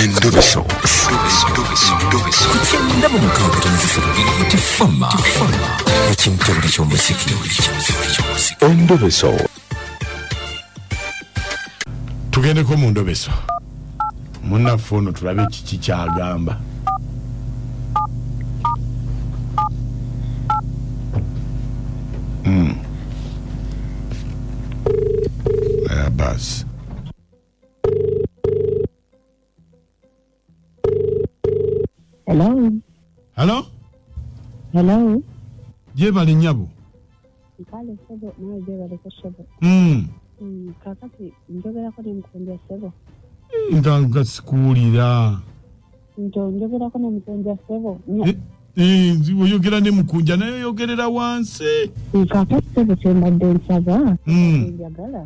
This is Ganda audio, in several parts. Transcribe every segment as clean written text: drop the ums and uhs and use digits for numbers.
Endobeso. Ku 96.3 Tifama ekimtebule ky'omuziki. Endobeso. Tugendeko mu ndobeso munnaffe ono tulabe kiki kyagamba. Basi. Hello. Halo? Hello. Gyebale nnyabo. Kale ssebo, nawe gyebaleko ssebo. Kaakati njogerako ne Mukunja ssebo. Nga nga sikuwulira. Nto njogerako ne Mukunja ssebo. Oyogera ne Mukunja naye oyogerera wansi. Kaakati ssebo kye mbadde nsaba, njagala.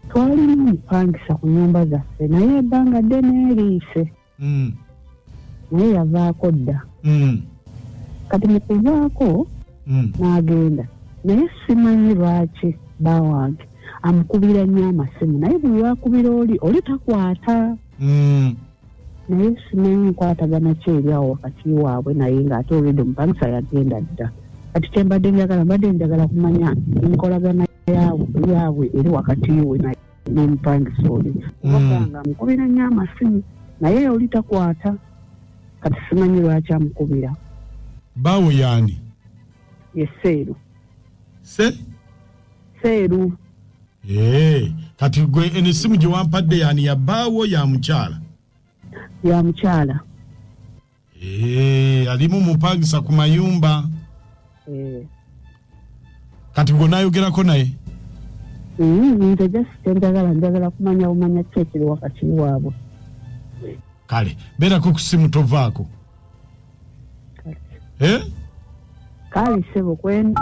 Twalina omupangisa ku nnyumba zaffe naye ebbanga ddene eriise. Naye yavaako dda. Kati mu kuvaako n'agenda. Naye simanyi lwaki bba wange amukubira nnyo amasimu naye buli lw'akubira oli oli takwata. Naye simanyi nkwatagana ki eri awo wakati waabwe naye ng'ate olwedde omupangisa yagenda dda. Kati kye mbadde njagala, mbadde njagala kumanya enkolagana yaabwe eri wakati we naye n'omupangisa oli. Kubanga amukubira nnyo amasimu naye oli takwata. Kati simanyi lwaki amukubira. Bbaawo y'ani? Ye Seeru. Se? Seeru. Kati gwe eno essimu gye wampadde y'ani, ya bbaawo ya mukyala? Ya mukyala. Alimu mupangisa ku mayumba. Kati gwe onaayogerako naye? Nze just kye njagala kumanya bumanya ki ekiri wakati waabwe. Kale, beerako ku ssimu tovaako. Kale ssebo kwendi.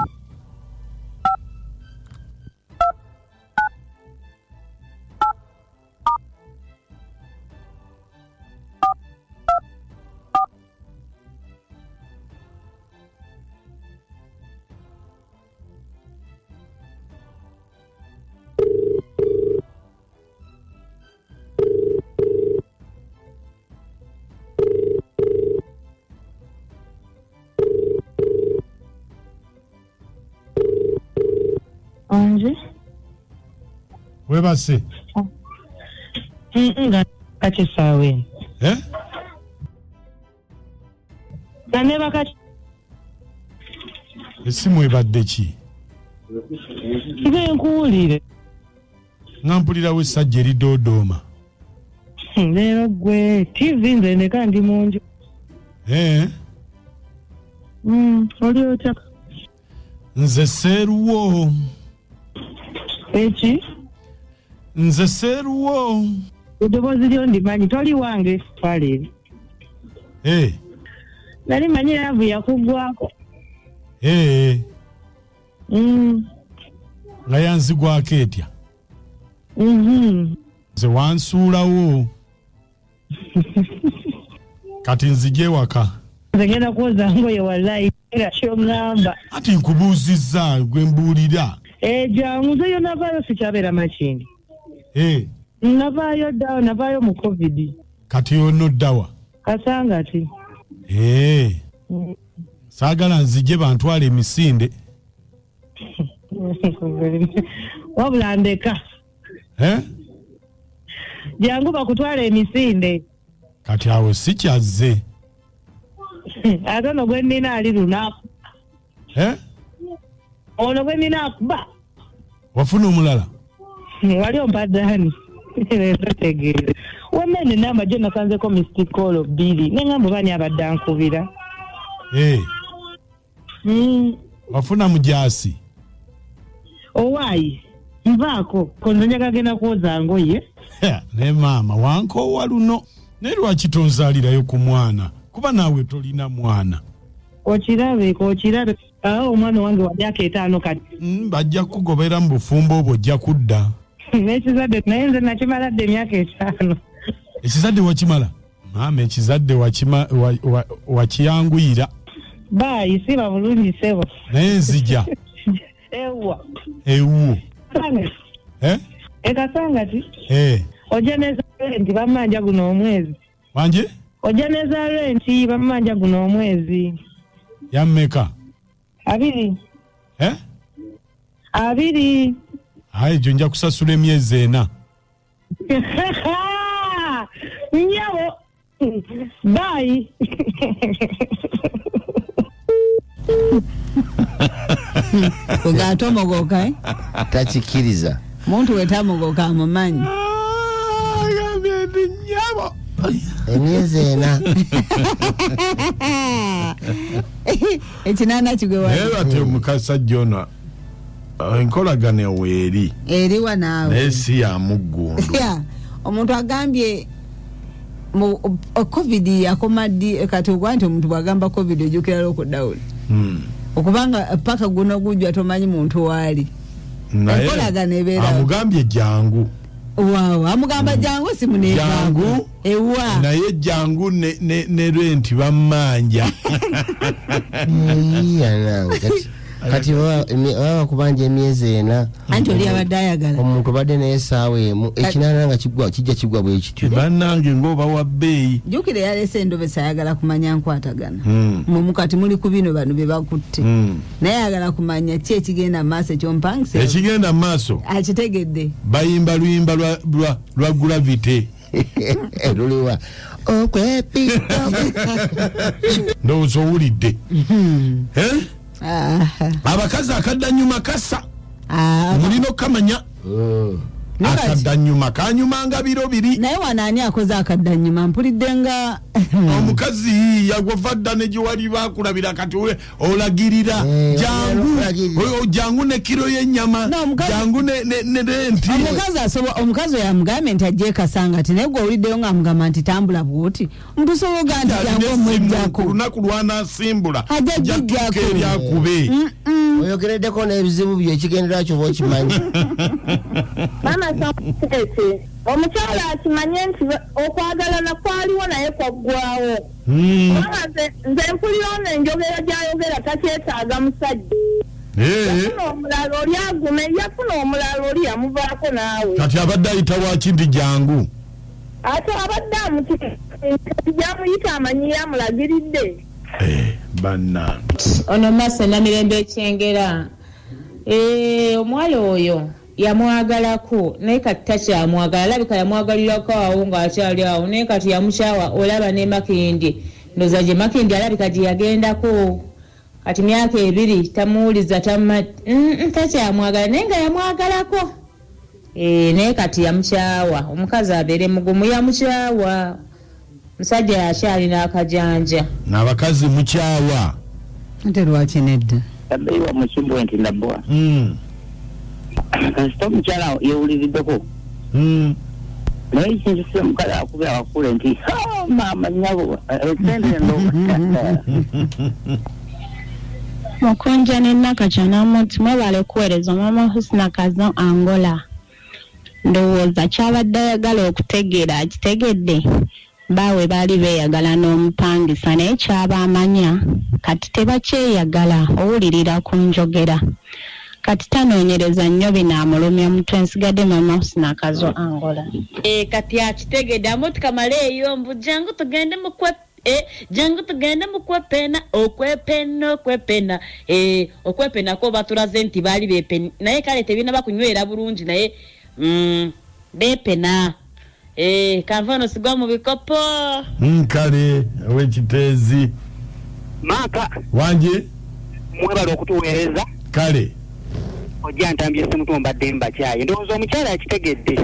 Anje? Webase. Nga kati essaawa eno. Nga neebaka ki? Essimu ebadde ki? Nze nkuwulire. Nga mpulirawo essajja eridoodooma. Leero ggwe TV nze ndeka ndi mu nju. Oli otya? Nze seeruwo. Eki? Nze seeruwo. Eddoboozi lyo ndimanyi, toli wange twala eri. Nali manyi laavu yakuggwako. Nga yanzigwako etya? Nze wansuulawo. Kati nzije ewaka. Nze ngenda kwoza ngoye wallahi nga ky'oŋŋamba. Ati nkubuuzizza gwe mbuulira. Jangu nze yo navaayo sikyabeera Makindye. Navaayo dda, navaayo mu COVID. Kati onoddawa? Kasangati. Saagala nzije bantwale emisinde. Wabula ndeka. Jangu bakutwale emisinde. Kati awo sikyazze. Ate ono gwe nnina ali lunaku. Ono gwe nnina akuba. Wafuna omulala? Wali ompadde ani? Ntegeera. Wamma eno ennamba gye nasanzeeko missed call 2. Ne ŋŋamba oba ani abadde ankubira. Wafuna mujaasi? Owaayi, nvaako. Ko nze njagala genda kwoza ngoye. Ne maama wankoowa luno. Naye lwaki tonzaalirayo ku mwana? Kuba naawe tolina mwana. Okirabe, okirabe. Awo omwana wange wa myaka 5 kati. Bajja kukugobera mu bufumbo obwo ojja kudda. N'ekizadde naye nze nakimala dda emyaka 5. Ekizadde wakimala? Maama ekizadde wakiyanguyira. Baayi, siba bulungi ssebo. Naye nzija. Ewa. Ewuwo. Kasanga. Ekasanga ki? Ojja neza renti bamanja guno omwezi. Wanje? Ojja neza renti bamanja guno omwezi. Yammeka? 2. Eh? 2. Ayi jo nja kusasula emyezi 4. Nyabo. Bye. Ogatomogoka eh? Tachikiriza. Muntu wetamogoka amumanyi. Nyabo. Emyezi 4. Ekinana kigwe Naye ate omukasajja ono enkolagano weeri. Eriwa naawe. Naye si ya muggundu. Omuntu agambye COVID yakoma ddi kati ogwa nti omuntu bw'agamba COVID ojjukira lockdown. Okubanga paka guno gujja tomanyi muntu waali. Enkolagano ebeera. Amugambye jangu. Waawo, amugamba jangu si muneevaako. Jangu. Ewa. Naye jangu ne renti bammanja. Kati baba kubanja emyezi 4. Anti oli abadde ayagala. Omuntu obadde naye essaawa emu ekinana nga kigwa kijja kigwa bwe kityo. Bannange ng'oba wa bbeeyi. Jjukira yaleese endobesa ayagala kumanya nkwatagana. Mu kati muli ku bino bano bye bakutte. Naye ayagala kumanya ki ekigenda mu maaso ekyompangisa. Ekigenda mu maaso. Akitegedde. Bayimba luyimba lwa gravity. Luliwa. Okwepika. Ndowooza owulidde. Abakazi akaddanyuma kasa. Mulina okamanya. Akaddanyuma kanyumanga biro biri. Naye wano ani akoze akaddanyuma mpulidde nga omukazi yagwava dda ne gye wali bakulabira kati olagirira jangu jangu ne kiro y'ennyama jangu ne renti. Omukazi oyo amugambye nti ajje Kasanga ti naye gwe owuliddeyo ng'amugamba nti tambula bw'oti omuntu osobola nti jangu omwejjako. Olunaku lw'anaasimbula ajja gijjako eri akube. Oyogereddeko n'ebizibu byo ekigendera kyo bw'okimanyi. Mama Samutete, omukyala akimanye nti okwagalana kwaliwo naye kwaggwawo. Mama nze mpulira ono enjogera gy'ayogera takyetaaga musajja. Yafuna omulala oli agume, yafuna omulala oli yamuvaako naawe. Kati abadde ayita waki nti jangu? Ate abadde gyamuyita amanyi yamulagiridde. Bannange. Ono Mase Namirembe Ekyengera. Omuwala oyo yamwagalako naye kati takyamwagala, alabika yamwagalirako awo ng'akyali awo naye kati yamukyawa. Olaba ne Makindi, ndowooza gye Makindi alabika gye yagendako kati myaka 2 tamuwuliza takyamwagala naye nga yamwagalako. Naye kati yamukyawa. Omukazi abeere mugumu, yamukyawa. Musajja akyalina akajanja. N'abakazi mukyawa. Ate lwaki nedda? Tabeiwa mukimbwe nti nabwa. Kasita omukyala yewuliriddeko. Naye ekintu si omukazi akubira akakule nti maama nnyabo esente ndo. Mukunja ne Nakacha n'amuti mwebale kuweereza Mama Husna Kazo Angola. Ndowooza kyabadde ayagala okutegeera akitegedde. Baawe baali beeyagala n'omupangisa naye kyaba amanya kati tebakyeyagala owulirira ku njogera. Kati tanoonyereza nnyo binaamulumya mutwe. Nsigadde Mama Husna Kazo Angola. Kati akitegedde amuti kamaleeyo mbu jangu tugende jangu tugende mu kwepena okwepena okwepena okwepena ko batulaze nti baali beepena naye kale tebinaba kunywera bulungi naye beepena. Kanva sigwa mu bikopo. Kale ow'ekiteezi. Maka wanje mwebale okutuweereza. Kale ojja ntambye simutu mbadde mbakyaye ndowooza omukyala akitegedde.